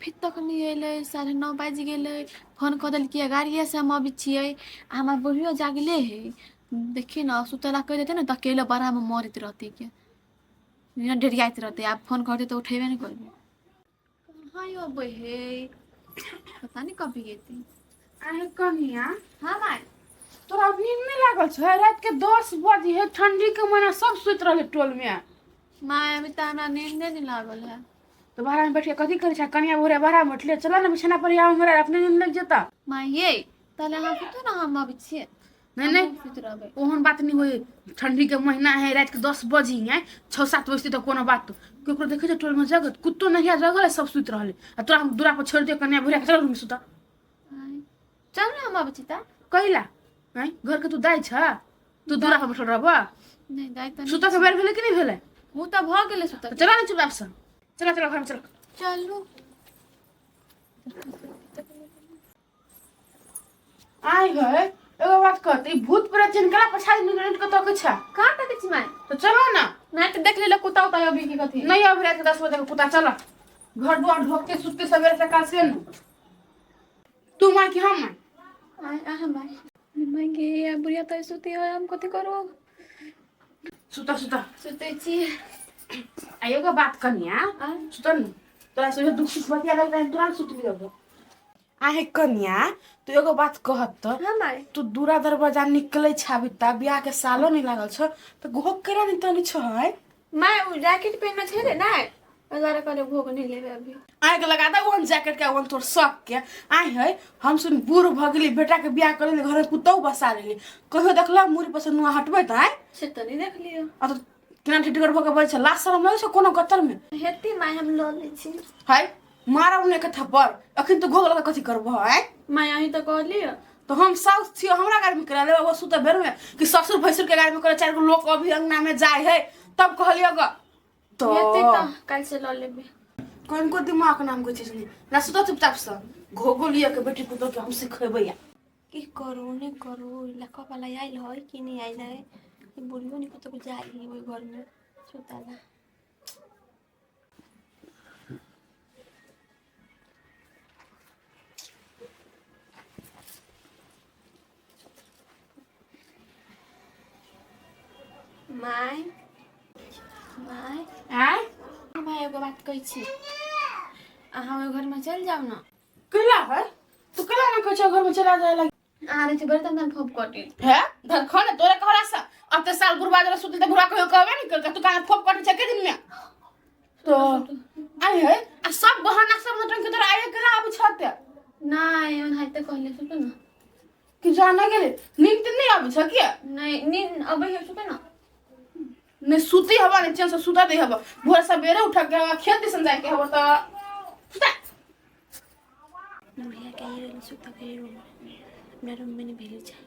अभी तक नहि अयलै, 9:30 बाजि गेलै। फोन कऽ देलकै, गाड़िएसँ हम अबै छियै। आ हमर बुढ़ियो जागले हइ। देखियै ने, सुतय लए कहि देतै ने तऽ अकेले बड़ामे मरैत रहतै के, ढेरियाइत रहतै। आब फोन करतै तऽ उठेबे नहि करबै। कहाँ अबै हइ, पता नहि कभी एतै। आहे कनिया। हाँ माय। तोरा नींद नहीं लागल छै? रात के 10 बजे है, ठंडी के महीना, सब सुति रहले टोल में। माय, अभी तऽ हमरा नींदे नहि लागल है। तो बाहर में बैठ के कथी करै छै कनिया? भोरे बाहर में बैठले, चल ने बिछाना पर आउ, हमरा अपने नींद लग जेता। माय ये, ताले अहाँ सुतू ने, हम अबै छियै। नहीं नहीं। हमहूँ सुति रहबै। ओहन बात नहीं होई, ठंडी के महीना है, रात के 10 बजे है, 6-7 बजते तो कोनो बात केकरो देखे छै टोल में जगत कुत्तो नहीं है जगल है, सब सुति रहले आ तोरा हम दूरा पर छोड़ दियो। कनिया भोरे के चल रूम में सुता। आँय। चल ने, हम अबै छी तऽ। कैला हैं? घर के तू दाइ छ, तू दूरा पर बैठल रहबा? नहि दाइ तऽ। सुतऽ के बेर भेलै कि नहि भेलै? ओ तऽ भऽ गेलै सुतऽ। तऽ चला ने चुपचाप से, चला चला, घर में चल। चलू। आइ है, एगो बात कहत, ई भूत प्रेत चिन्ह केला पछाड़ी निकलि कतऽ के छै? कहाँ तक छी माय? तऽ चलो ने। नहि तऽ देख लेलक कुत्ता उता अभी की कथी? नहीं, अभी रात के 10 बजे के कुत्ता? चल, घर दुआर ढोकते सुतते सवेरे सकाल से न। तू माय कि हम माय? आय अहाँ माय। माय गे, आ बुढ़िया तऽ सुती है, हम कथी करू? सुता सुता। सुतै छी। आ एगो बात कनिया। आय। सुत न, तोरा से दुख सुख बतिया लग रहा, तोरा सुतली अब। आहे कनिया, तू एगो बात कहत तऽ। हाँ माय। तू दूरा दरवाजा निकलै छाबी ता बियाह के सालो नहीं लागल छ तऽ घोक केरा नहीं तनी छ है? माय, उ जैकेट पहिनने छलै ने, ओहि दुआरे कहलियै भोग नहि लेबै अभी। आग लगा दे ओहन जैकेट के, ओहन तोर शक के। आइ है, हम सुन बूढ़ भऽ गेली, बेटा के बियाह कर लेली, घर में पुतहु बसा लेली, कहियो देखला मूड़ी पर से नुआ हटबै तऽ? आइ से तऽ नहि देखलियै। आ तऽ केना ठिठगर भऽ के बजै छै, लाज शरम लगै छै कोनो गतर में? हेती माय, हम लऽ लै छी। है, मारब ने के थप्पड़। अखन तू घोग लगा कथी करबह आइ? माय, अहीं तऽ कहलियै। तो हम साउस छियो, हमरा गाड़ी में करा लेब? सुत बेर में कि ससुर भैंसुर के गाड़ी में करे? चारि गो लोग अभी अंगना में जाय है तब कहलियो ग तो। हेतै तऽ काल्हि से लऽ लेबै। कनको दिमाग नाम के चीज नहीं ना। सुत चुपचाप से, घोगो लिया के बेटी पुतोह के हम सिखेबै। या की करू नहि करू, लड़का वाला आयल है कि नहि आयल है? ई बुढ़ियो नहि कतहु जाइ है ओहि घरमे सुतला। माय, माय। आय। माय, एगो बात कहै छी, अहाँ ओहि घरमे चलि जाउ ने। केला है, तू केला ना कहै छौ घर में चला जाय लगी? अहाँ रहै छी बड़ी तन फोप कटी। है धरखन तोरे कहला से अब ते साल गुरबा जरा सुतल त गुरबा कहियो कहबे नहीं करके, तू काहे फोप कटे छै के दिन में तो? आय है, आ सब बहाना सब नटंकी तोरा आये केला आबै छते? नहि, ओनाहिते कहलियै, सुतू ने। कि जाना गेले, नींद त नहीं आबै छ के? नहि, नींद अबै है, सुतू ने। नहीं सुती हवा, नहीं चैन से सुता दे हवा, भोर सवेरे उठ के हवा खेत दिसन जाए के हवा त सुता। बुढ़िया के रहलै सुतऽ के रूम, अपना रूममे नहि भेल छै,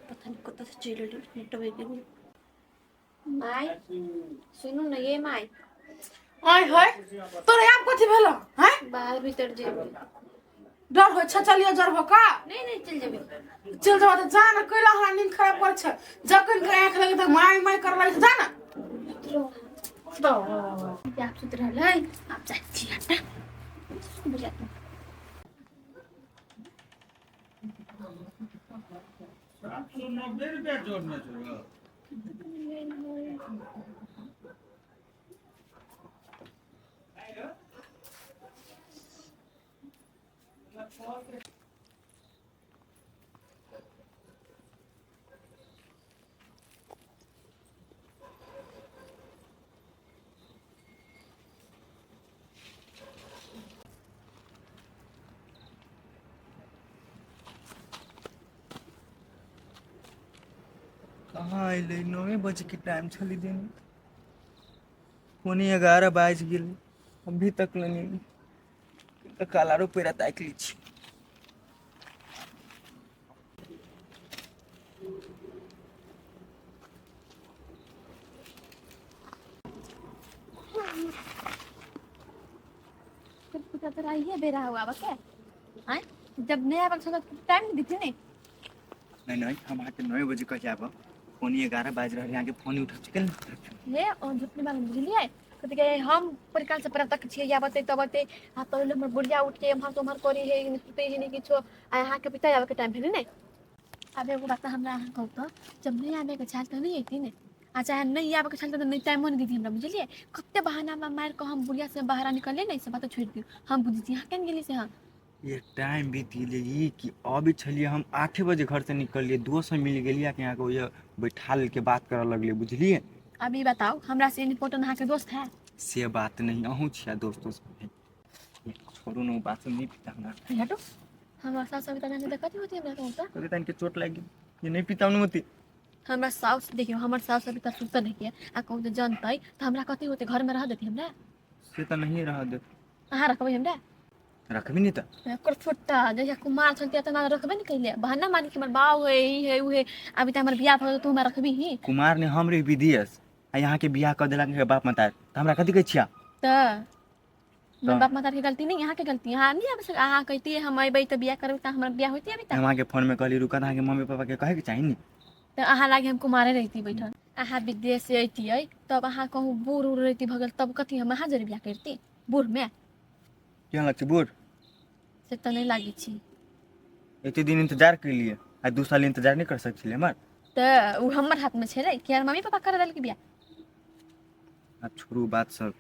पता नहि कतऽसँ चलि एलै नेटवे के। माय, सुनू ने ये माय। आय है, तोरे आब कथी भेल हैं? बाहर भीतर जेबै। डर होइ छ? चलियो जर भका। नहि नहि, चलि जेबै। चल जाओ त जा न, कैला हमरा नींद खराब कर छ? जखन के आंख लगे त माय माय कर लगे, जा न। सुत रहू। आब सुति रहलै, आब जाइ छी हटा बुझा। 790 रुपया जोड़ने छौ। कहाँ अयलै? 9 बजेके टाइम छलै दिन, 10:45 बाजि गेलै, अभी तक लए नहि। तऽ कालारो पेड़ा ताकि लै छी। पूजा तो आइए बेरा हुआ बके आय, जब नहीं आबक छल टाइम नहीं देती नहीं। नहीं नहीं, हम अहाँके 9 बजे कह जायब, 10:45 बाजि रहल, अहाँके फोन उठब छै, केना? हे, और झुकने वाला बुझलियै कहते हम परिकाल से पर तक छियै या बते तब बते आ तब हमर बुढ़िया उठ के एम्हर से उम्हर करे है सुते है नहीं किछो। आ अहाँके पिता आबे के टाइम भेलै ने। आब एगो बात हमरा अहाँ कहू तऽ जब नहि आबैके छल तऽ नहि अयती ने, आ चाहे नहि आबैके छल तऽ नहि टाइमो नहि दीदी हमरा, बुझलियै? कते बहाना मारि कऽ हम बुढ़िया से बाहर निकललियै ने, ई सब बात छोड़ि दियौ, हम बुझै छी अहाँ केना गेलियै से। अहाँ ये टाइम बीत गेलै ई कि अबै छलियै हम 8 बजे घरसँ निकललियै, दोस्त सब मिल गेलियै कि अहाँके ओहिए बैठा लेलकै, बात करऽ लगलियै, बुझलियै? अब ई बताउ हमरा से इम्पोर्टेंट अहाँके दोस्त है? से बात नहीं, अहूँ छियै दोस्तो सब। छोड़ू ने ओ बात सब, नहि पीता हमरा। हटो, हमरा सास अभी तक तऽ कथी होती हमरा कहू तऽ? कथी तनिके चोट लागि गेल ये नहि पीता अनुमति। हमरा साउस देखियौ, हमर साउस अभी तक सुतल है आ कहू जे जनतै तऽ हमरा कथी होतै? घरमे रह देती हमरा? से तऽ नहीं रह देत। अहाँ रखबै हमरा? रखबी नहीं तऽ। एकर फुट्टा जहिया कुमार छलतिया तऽ हमरा रखबे ने कैले, बहाना मारि के हमर बाउ है, ई है, उ है, अभी तऽ हमर बियाह भऽ गेल तू हमरा रखबी ही? कुमार ने हम रही विदेश आ यहाँ के बियाह कऽ देलक बाप मतार तऽ हमरा कथी कहै छिया? तऽ हमर बाप माता के गलती नहीं, यहाँ के गलती। यहाँ नहीं आबै सकै। अहाँ कहतियै हम अयबै तऽ बियाह करबै तऽ हमर बियाह होइतियै अभी तक? हम अहाँके फोनमे कहली रुकत, अहाँके मम्मी पापाके कहैके चाही ने। तऽ अहाँ लागे हम कुमारे रहिती बैठल? अहाँ विदेश से अयतियै तब अहाँ कहूँ बूढ़ उढ़ रहिती भऽ गेल तब कथी हम अहाँ जरे बियाह करती बूढ़मे? केहन लगै छै बूढ़? से तऽ नहि लागै छी। एते दिन इंतजार केलियै आ 2 साल इंतजार नहि कर सकै छलियै हमर? तऽ ओ हमर हाथमे छलै कि मम्मी पापा कर देलकै बियाह। आब छोड़ू बात सब,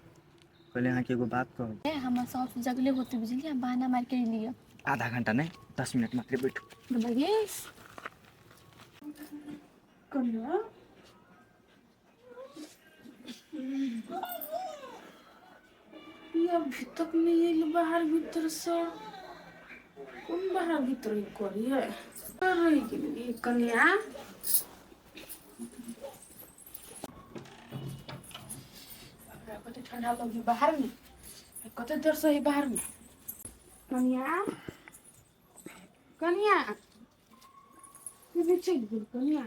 पहिले अहाँके एगो बात कहब। ए, हमर साउस जगले होते बुझलियै, हम बहाना मारि के एलियै। आधा घंटा नहि, 10 मिनट मात्र बैठू। बगेश कन्या ई अभी तक नहि आयल बाहर भीतरसँ, कोन बाहर भीतर ई करियै रहि गेलै ई कन्या। बाप रे, कते ठंडा लगे बाहरमे, कते देरसँ है बाहरमे। कन्या, कन्या ई चलि गेल। कन्या,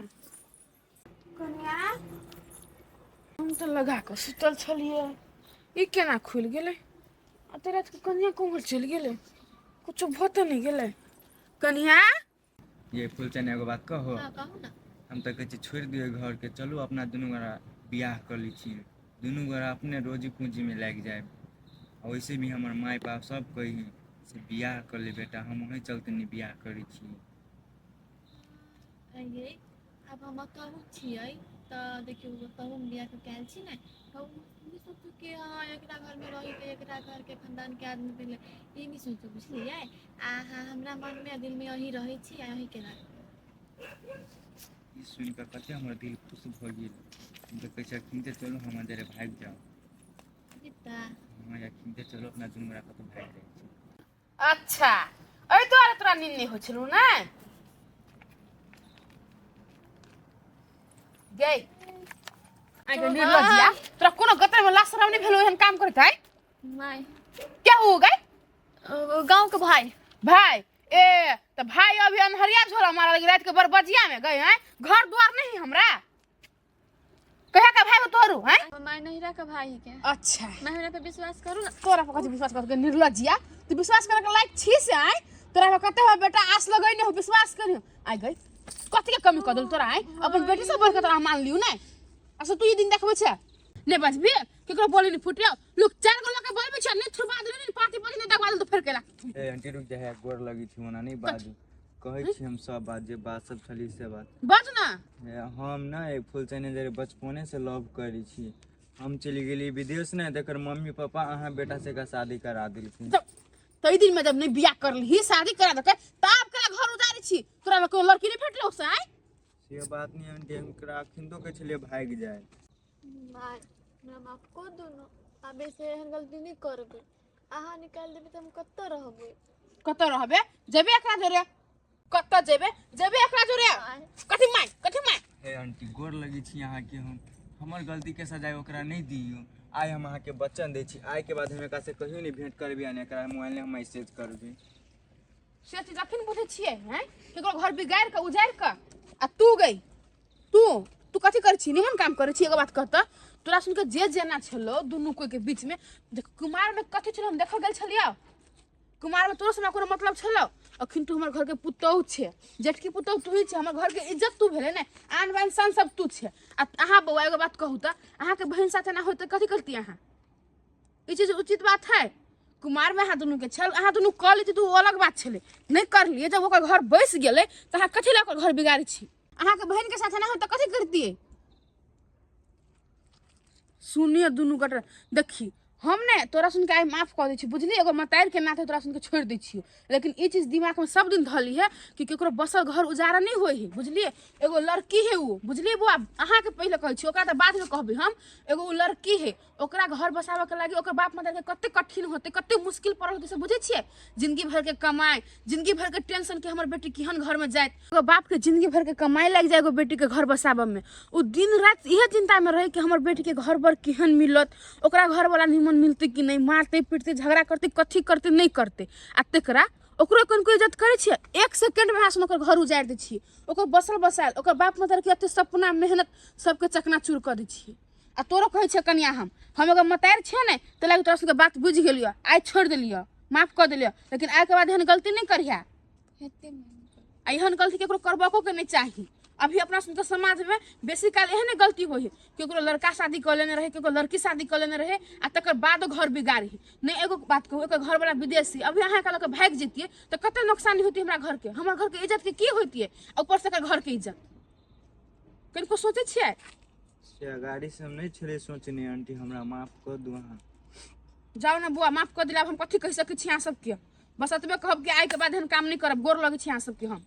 कन्या, हम तऽ लगा कऽ सुतल छलियै, ई केना खुलि गेलै? एते रातिके कन्या कोम्हर चलि गेलै? कुछो भऽ तऽ नहि गेलै? कन्या। ये फूलचन, एगो बात कहो? हाँ, कहू ना। हम तऽ कहै छी छोड़ि दियौ घरके, चलू अपना दुनू गोरा बियाह कऽ लै छी, दुनू गोरा अपने रोजी पूँजीमे लागि जायब। आ वैसे भी हमर माय बाप सब कहै से बियाह कऽ ले बेटा, हम ओहि चलते नहि बियाह करै छी। ये आब हम कहू छियै तऽ देखियौ कहू हम बियाह कऽ आयल छी ने तऽ ई सोचू कि हँ एकरा घरमे रही तऽ एकरा घरके खानदानके आदमी भेलै, ई नहि सोचू, बुझलियै? आ अहाँ हमरा मनमे आ दिलमे अहीं रहै छी आ अहीं केना। ई सुनि कऽ कते हमर दिल खुश भऽ गेल। हम तऽ कहै छी अखनिते चलू हमर जरे भागि जाउ। जीता। हँ, अखनिते चलू अपना दुनू गोरा कतहु भागि जाइ छी। अच्छा, एहि दुआरे तोरा नींद नहि होइ छलौ ने गै? आइ निर्लज्जिया, तोरा कोनो गतर में लाज शरम नहीं भेलो एहन काम करैत? है माय। क्या हो गए? गाँव के भाई। भाई? ए तो भाई अभी अनहरिया झोला मारा लगी रात के बरबजिया में गए हैं, घर द्वार नहीं हमरा कहिया का भाई हो तोरू हैं? माय, नहिरा के भाई के। अच्छा। मैं हमरा पे विश्वास करू ना। तोरा पर कथी विश्वास कर? निर्लज्जिया, तू विश्वास करे के लायक छी से? आय तोरा पर कते हो बेटा आस लगै ने हो, विश्वास करियो? आय गई, कथी के कमी कर देल तोरा? आय अपन बेटी से बढ़ के तोरा मान लियौ ने? अच्छा, तू ई दिन देखबै छै ने बजबी, केकरो बोली नहीं फुटियो, लोग चार गो लके बोलबै छै ने, थुरबा देले ने पाती पाती ने दगवा देल तो फेर केला। ए आंटी रुक जा, है गोर लगी छी, ओना नहीं बाजू, कहै छी हम सब बात, जे बात सब छली से बात। बाज ना। ए, हम ना एक फूलचने जरे बचपने से लव करै छी। हम चलि गेली विदेश ने तऽ एकर मम्मी पापा अहाँ बेटा से एकर शादी करा देलखिन। तो ई दिन में जब नहीं बियाह कर ली, शादी करा देलकै तब केला घर उजारै छी? तोरा लग कोनो लड़की नहीं भेटलौ से? आय से बात नहीं आंटी, हम एकरा अखन तो कहै छलियै भागि जाय। माय, हमरा माफ कऽ दू ने, आब एहिसँ एहन गलती नहि करबै। अहाँ निकालि देबै तऽ हम कतऽ रहबै? कतऽ रहबे? जेबे एकरा जोरे? कतऽ जेबे? जेबे एकरा जोरे? कथी माय, कथी माय? हे आंटी, गोर लगै छी अहाँके हम, हमर गलतीके सजाय ओकरा नहि दियौ। आइ हम अहाँके वचन दै छी, आइके बाद हम एकरा से कहियो नहि भेंट करबै आ नहि एकरा मोबाइल हम मैसेज करबै। से चीज अखन बुझै छियै हैं, केकरो घर बिगाड़ि कऽ उजाड़ि कऽ। आ तू गई, तू तू कथी करै छी? निमन काम करै छी? एगो बात कह तऽ, तोरा सुन के जे जेना छलो दुनू कोई के बीच में, देख कुमार में कथी छलो, हम देखल गेल छलियौ कुमार में, तोरो से हमरा कोनो मतलब छलो? अखन तू हमर घर के पुतोहु छे, जेठकी पुतोहु तू ही छे, हमर घर के इज्जत तू भेले ने, आन बान शान सब तू छे। आ अहाँ बौआ, एगो बात कहू तऽ, अहाँके बहिन साथे ना होय तऽ कथी करती अहाँ? ई चीज उचित बात है? कुमार में अहाँ दुनूके छल, अहाँ दुनू कऽ लेती तऽ ओ अलग बात छलै। नहि करलियै, जब ओकर घर बसि गेलै तऽ अहाँ कथी लए ओकर घर बिगाड़ै छी? अहाँके बहिनके साथ एना होत तऽ कथी करतियै? सुनिए दुनू गोटे, देखी, हम ने तोरा सुनके आइ माफ कऽ दै छी, बुझली? एगो मतारिके नाते तोरा सुनके छोड़ि दै छियौ, लेकिन ई चीज दिमागमे सब दिन धऽ लिहे कि केकरो बसल घर उजाड़ा नहि होइ है, बुझलियै? एगो लड़की है ओ, बुझलियै बौआ? अहाँके पहिले कहै छी, ओकरा तऽ बादमे कहबै हम। एगो ओ लड़की है, ओकरा घर बसाबऽके लागि ओकर बाप मतारीके कते कठिन होतै, कते मुश्किल पड़ल होतै, से बुझै छियै? जिंदगी भरिके कमाइ, जिंदगी भरिके टेंशन कि हमर बेटी केहन घरमे जायत। ओकर बापके जिंदगी भरिके कमाइ लागि जाय एगो बेटीके घर बसाबऽमे। ओ दिन राति इएह चिन्तामे रहै कि हमर बेटीके घर बर केहन मिलत, ओकरा घरवला निमन मिलतै कि नहि, मारतै पिटतै, झगड़ा करतै, कथी करतै, नहि करतै। आ तकरा ओकरो कनिको इज्जत करै छियै? एक सेकेंडमे अहाँ ओकर घर उजाड़ि दै छियै। ओकर बसल बसायल, ओकर बाप मतारीके एते सपना, मेहनत सबके चकनाचूर कऽ दै छियै। आ तोरो कहै छै कनिया, हम एगो मतारि छियै ने, तै लागि तोरा सबके बात बुझि गेलियौ, आइ छोड़ि देलियौ, माफ कऽ देलियौ, लेकिन आइके बाद एहन गलती नहि करिहे। हेतै। आ एहन गलती केकरो करबको के नहि चाही। अभी अपना सबके समाजमे बेसी काल एहने गलती होइ है, केकरो लड़का शादी कऽ लेने रहै, केकरो लड़की शादी कऽ लेने रहै, आ तकर बाद घर बिगाड़ी। नहि, एगो बात कहू, एकर घरवला विदेशी, अभी अहाँके लऽ कऽ भागि जैतियै तऽ कते नोकसानी होइतै हमरा घरके? हमर घरके इज्जतके की होइतियै? आ ऊपरसँ एकर घरके इज्जत कनिको सोचै छियै? से गाड़ी से हम नहि छलै सोचने आंटी, हमरा माफ कऽ दू अहाँ। जाउ ने बुआ, माफ कऽ दिला। हम कथी कहि सकै छी अहाँ सबके? बस एतबे कहब कि आइके बाद एहन काम नहि करब। गोर लगै छी अहाँ सबके हम।